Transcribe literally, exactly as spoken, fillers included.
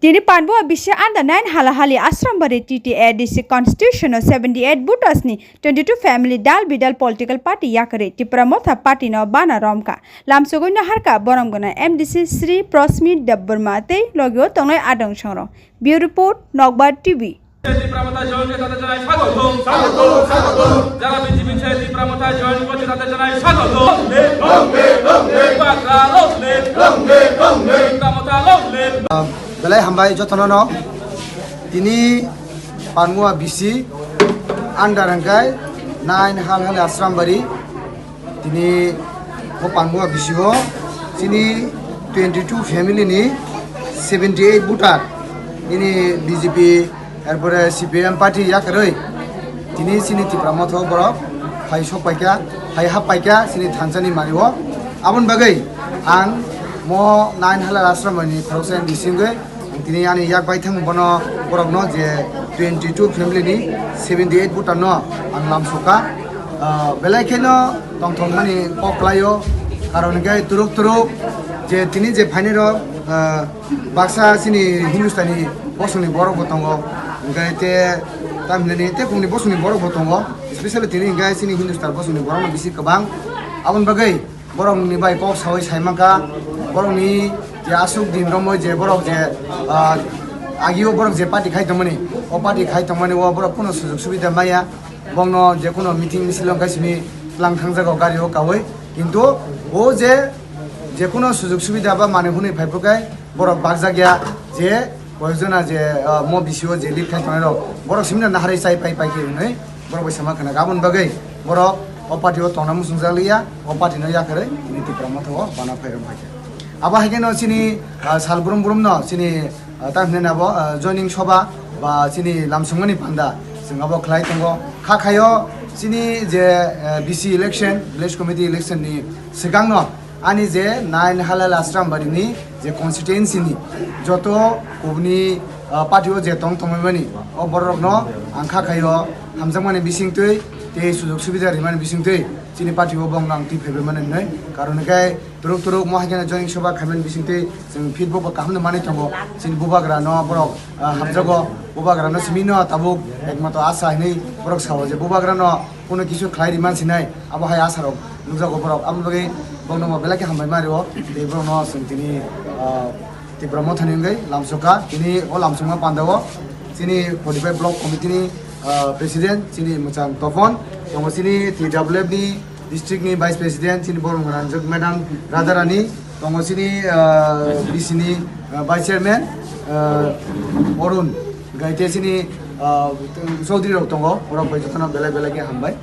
Tini Panbua bisi under nine Halahali Asrambari T T A D C constitution o seventy eight voters ni twenty two family dal bidal political party yakarwi Tipra Motha party no bana romka. Lamsogwi no harka borom gwnang M D C Sri Prosmit Debbarma tei logio tongnai adong songrong. Bureau report, Nokbar T V. Tipra Motha join khe tata janai swagotom. Swagotom, swagotom. Jara B J P se Tipra Motha join khe tata janai swagotom. Long live, long live, long live. Tipra Motha long live. Belai hambai jotono no. Tini Panmua B C under hwnkhe nine Halhali Asrambari. Tini o Panmua B C o chini twenty two family ni seventy eight voter nini B J P, erpore C P I M party yakarwi tini chini Tipra Motha o borok phai sok paikha, phai hap paikha chini thansa ni mari o. Aboni bagwi ang mo nine Halhali Asrambari ni khoroksa ni bisingwi Tini ani yak bai thang bono borok no je twenty two family ni seventy eight voter no ang lamsokha. Ah, belai kheno tongthok mani kok khlai o, karon hwnkhe turuk turuk je tini je phainai rok, ah, baksa chini Hindustani bosongni borok bo tongo, hwnkhe te tamhinani te kumni bosongni borok bo tongo, especially tini hwnkhe chini Hindustan bosongni borok no bisi kwbang. Aboni bagwi Borokni bai kok sawi sai mankha, borokni je aswk din romwi je borok je, ah, agio borok je party khai tongmani, o party khai tongmani o borok kuno sujok subida maya, bongno je kuno meeting misil wngkha simi tlang thangjago gari o kawi, kintu o je, je kuno sujok subida ba manwi hwnwi phaiphru khai borok bakjakya je Koyekjona je, ah, mo B C o je lead khai tongnai rok, borok simi no naharwi chai pai pai khe hwnwi borok bai sama khna. Aboni bagwi borok o party o tongna muchungjak liya, o party no yakarwi tini Tipra Motha o bana phai rok bai khe. Abo hai khe no chini, ah, sal brum brum no chini, ah, ta hwnwi abo, ah, joining soba ba chini lamsongmani panda chwng abo khlai tongo. Kha khaio chini je, ah, B C election, village committee election ni swkang no Ani je nine Halhali Asrambari ni je constituency ni joto kubuni, ah, party o je tong tongmani o borok no ang kha khaio hamjakmani bisingtwi tei sujok subida rimani bisingtwi chini party o bongno ang twi phaibai mani hwnwi. Karon hwnkhe turuk turuk mo hai kheno joining soba khaimani bisingtwi chwng feedback bo kaham no manwi tongo. Chini bubagra no borok, ah, hamjago, bubagra no simi no tabuk ekmatro asa hinwi borok sao je bubagra no Kuno kisu khlai ri man sinai, abo hai asarok nukjago borok. Aboni bagwi borokno bo belai khe hambai ma rio. Tei borokno chwng tini, ah, Tipra Mothani wngwi lamsokha. Tini o lamsokma pandao chini forty five Block Committee ni, ah, President chini mwchang Topon, tongo chini T W F ni district ni Vice President chini borok Ranjak Madam Radharani, tongo chini, ah, B C ni, ah, Vice Chairman, ah, Arun, hwnkhe tei chini, ah, Chaudhary rok tongo, borok bai jotono belai belai khe hambai.